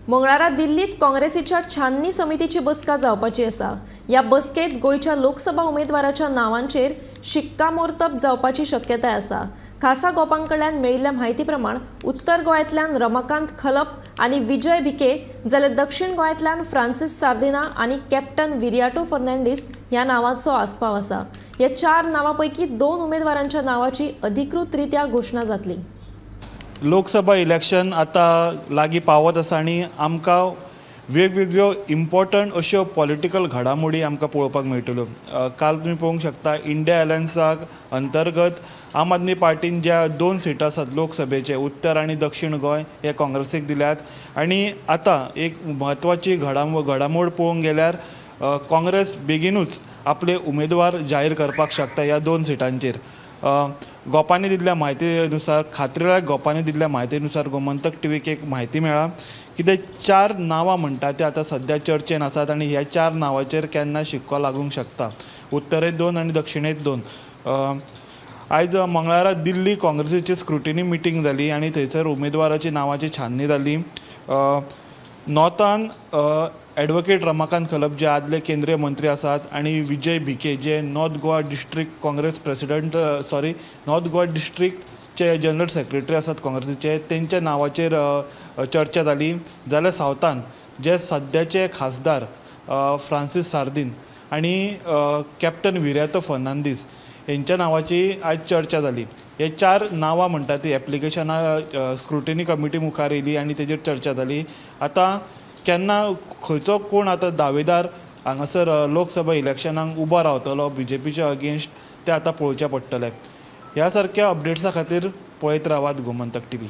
मंगळारा दिल्लीत काँग्रेसीच्या छाननी समितीची बसका जावपाची आसा। ह्या बसकेत गोंयच्या लोकसभा उमेदवाराच्या नावांचेर शिक्कामोर्तब जावपाची शक्यताय आसा। खासा गोपांकडल्यान मेळिल्ल्या म्हायती प्रमाण उत्तर गोंयांतल्यान रमाकांत खलप आनी विजय भिके जाल्यार दक्षिण गोंयांतल्यान फ्रांसीस सार्दिना आनी कॅप्टन विरियाटो फर्नांडीस ह्या नावांचो आस्पाव आसा। ह्या 4 नावां पैकी 2 उमेदवारांच्या नावाची अधिकृतरित्या घोशणा जातली। लोकसभा इलेक्शन आतां लागीं पावत आसा आनी आमकां वेगवेगळ्यो इम्पॉर्टंट अश्यो पॉलिटिकल घडामोडी आमकां पळोवपाक मेळटल्यो। काल तुमी पळोवंक शकता इंडिया अलायन्साक अंतर्गत आम आदमी पार्टीन ज्या 2 सिटां आसात लोकसभेचे, उत्तर आनी दक्षिण गोंय हे काँग्रेसीक दिल्यात आनी आतां एक म्हत्वाची घडामोड पळोवंक गेल्यार काँग्रेस बेगीनूच आपले उमेदवार जाहीर करपाक शकता ह्या 2 सिटांचेर। गोपांनी दिल्ल्या म्हायतीनुसार, खात्रीलायक गोपांनी दिल्ल्या म्हायतीनुसार गोमंतक टीव्हीक एक म्हायती मेळ्ळा की ते 4 नांवां म्हणटा ते आतां सद्या चर्चेन आसात आनी ह्या 4 नांवाचेर केन्ना शिक्को लागूंक शकता, उत्तरेंत 2 आनी दक्षिणेंत 2। आयज मंगळारा दिल्ली काँग्रेसीची स्क्रुटिनी मिटींग जाली आनी थंयसर उमेदवाराची नांवाची छाननी जाली। नॉर्थान एडवोकेट रमाकांत खलप जे आदले केंद्रीय मंत्री आसात आनी विजय भिके जे North Goa district Congress president, sorry North Goa डिस्ट्रिक्टचे general secretary आसात काँग्रेसीचे, तेंच्या नांवाचेर चर्चा जाली। जाल्यार सावथान जे सद्याचे खासदार फ्रांसीस सार्दीन आनी कॅप्टन विरियातो फर्नांडीस हेंच्या नांवाची आयज चर्चा जाली। हे 4 नांवां म्हणटा ती एप्लिकेशनां स्क्रुटिनी कमिटी मुखार येयली आनी तेजेर चर्चा जाली। आतां केन्ना खंयचो कोण आतां दावेदार हांगासर लोकसभा इलेक्शनाक उबो रावतलो बीजेपीच्या अगेन्स्ट ते आतां पळोवचें पडटलें। ह्या सारक्या अपडेट्सा खातीर पळयत रावात गोमंतक टीव्ही।